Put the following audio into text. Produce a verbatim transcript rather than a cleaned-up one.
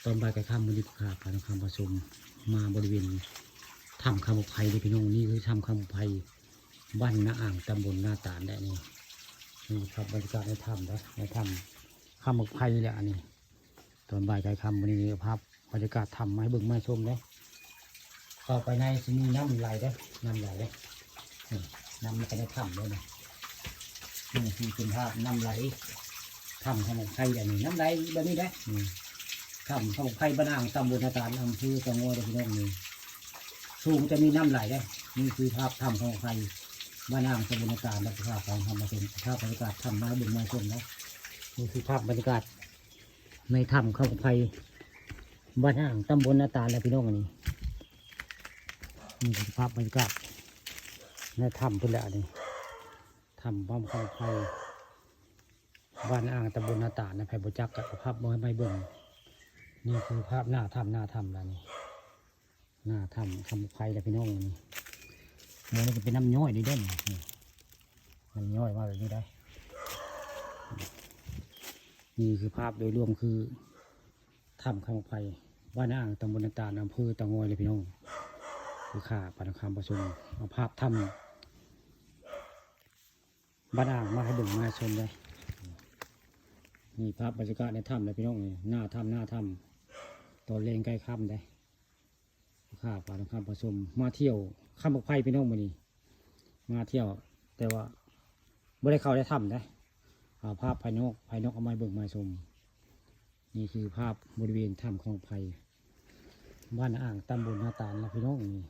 ตอนบ่ายใกล้ค่ำมื้อนี้ข้าพาน้องคำผสมมาบริเวณถ้ำคำอุไพเด้อพี่น้อง นี่คือถ้ำคำอุไพ บ้านนาอ่าง ตำบลนาตาลได้นี่ นี่ภาพบรรยากาศในถ้ำนะ ในถ้ำคำอุไพแหละอันนี้ ตอนบ่ายใกล้ค่ำมื้อนี้ภาพบรรยากาศถ้ำมาให้เบิ่งมาให้ชมเด้อ เข้าไปในสิมีน้ำไหลเด้อ น้ำไหลเด้อ นี่ น้ำมันก็ในถ้ำเด้อนี่ นี่คือเป็นภาพน้ำไหล ถ้ำคำอุไพอันนี้ น้ำไหลแบบนี้เด้อ นี่ ถ้ำคำอุไพบ้านอ่าง ตำบลนาตาล อำเภอเต่างอยเด้อพี่น้อง นี่ สูงจะมีน้ำไหลเด้อ นี่คือภาพถ้ำคำอุไพบ้านอ่าง ตำบลนาตาล และภาพของธรรมชาติ ภาพบรรยากาศถ้ำมาให้เบิ่งมาให้ชมเด้อ นี่คือภาพบรรยากาศในถ้ำคำอุไพบ้านอ่าง ตำบลนาตาล และพี่น้อง อันนี้ นี่คือภาพบรรยากาศในถ้ำเพิ่นแหละอันนี้ ถ้ำบ้านคำอุไพบ้านอ่าง ตำบลนาตาลนะ ไผบ่จักก็เอาภาพมาให้เบิ่ง นี่คือภาพหน้าถ้ำ หน้าถ้ำแล้วนี่ หน้าถ้ำคำอุไพแล้วพี่น้อง นี่ นี่ก็เป็นน้ำย้อยนี่เด้อนี่ นี่ น้ำย้อยมาแบบนี้ได้ นี่คือภาพโดยรวมคือถ้ำคำอุไพบ้านอ่าง ตำบลนาตาล อำเภอเต่างอยเลยพี่น้อง คือข้าพาน้องคำผสมเอาภาพถ้ำบ้านอ่างมาให้เบิ่งมาให้ชมเลย นี่ภาพบรรยากาศในถ้ำเลยพี่น้อง นี่ หน้าถ้ำ หน้าถ้ำ ตอนแลงใกล้ค่ำเด้ ข้าพาน้องคำผสมมาเที่ยวคำอุไพพี่น้องมื้อนี้ มาเที่ยว แต่ว่าบ่ได้เข้าในถ้ำเด้ เอาภาพภายนอก ภายนอกเอามาให้เบิ่งมาให้ชม นี่คือภาพบริเวณถ้ำคำอุไพบ้านอ่าง ตำบลนาตาลนะพี่น้อง นี่